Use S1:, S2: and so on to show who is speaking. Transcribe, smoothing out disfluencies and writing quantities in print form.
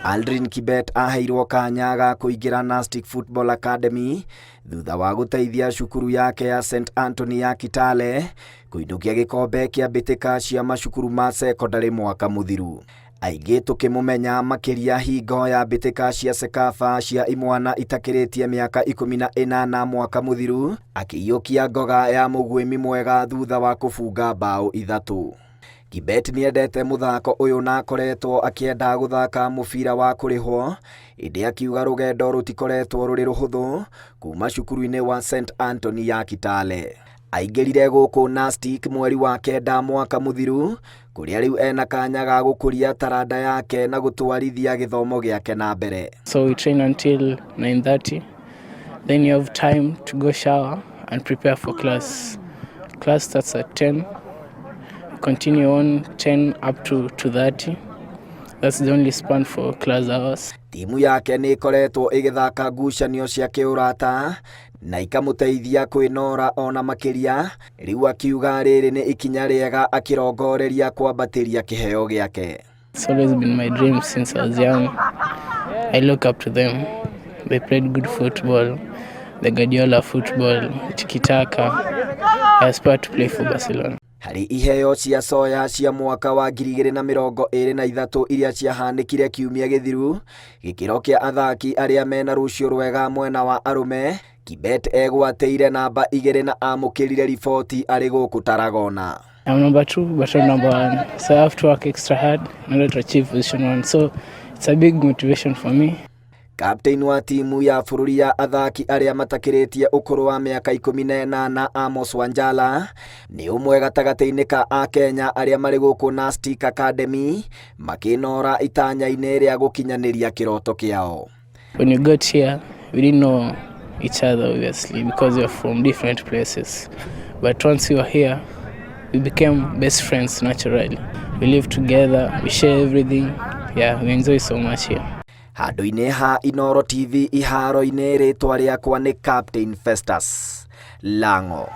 S1: Aldrin Kibet aheirwo kanya ga kũingĩra Nastic Football Academy thutha wa gũteithia cukuru yake ya St Anthony ya Kitale kũinũkia gĩkombe kĩa mbĩtĩka cia macukuru ma cekondarĩ mwaka mũthiru. Aingĩ tũkĩmũmenya makĩria hingo ya mbĩtĩka cia CECAFA cia imwana itakĩrĩtie mĩaka 18 mwaka mũthiru, akĩiyũkia ngoga ya mũguĩmi mwega thutha wa kũbunga mbaũ 3. Kibet nĩendete mũthako ũyũ na akoretwo akĩenda gũthaka mũbira wa kũrĩhwo, ĩndĩ akiuga rũgendo rũtikoretwo rũrĩ rũhũthũ kuma cukuru-inĩ wa St Anthony ya Kitale. Aingĩrire gũkũ Nastic mweri wa 9 mwaka mũthiru, kũrĩa rĩu ena kanya ga gũkũria taranda yake na gũtwarithia gĩthomo gĩake na mbere.
S2: So we train until 9:30. Then you have time to go shower and prepare for class. Class starts at 10. Continue on 10 up to 2:30. That's the only span for class hours.
S1: Timu yake nĩ ĩkoretwo ĩgĩthaka ngucanio cia kĩũrata na ikamũteithia kwĩnora ona makĩria, rĩu akiuga rĩrĩ nĩ ikinya rĩega akĩrongoreria kwambatĩria kĩheo gĩake.
S2: It's always been my dream since I was young. I look up to them. They played good football, the Guardiola football, tiki-taka. I aspire to play for Barcelona.
S1: Harĩ iheo cia Soya cia mwaka wa 2023 iria ciahanĩkire kiumia gĩthiru, gĩkĩro kĩa athaki arĩa mena rũciũ rwega mwena wa arũme, Kibet egwatĩire namba 2 na amũkĩrire riboti arĩ gũkũ Tarragona.
S2: I'm number 2, but I'm number 1. So I have to work extra hard in order to achieve position 1. So it's a big motivation for me.
S1: Captain wa timu ya bũrũri ya athaki arĩa matakĩrĩtie ũkũrũ wa mĩaka 18 Amos Wanjala nĩ ũmwe gatagatĩ-inĩ ka Akenya arĩa marĩ gũkũ Nastic Academy makĩnora itanya-inĩ rĩa gũkinyanĩria kĩroto kĩao.
S2: When we got here, we didn't know each other obviously because we are from different places. But once we were here, we became best friends naturally. We live together, we share everything. Yeah, we enjoy so much here.
S1: Handũ-inĩ ha Inooro TV iharo-inĩ, rĩtwa rĩakwa nĩ Captain Festus Lango.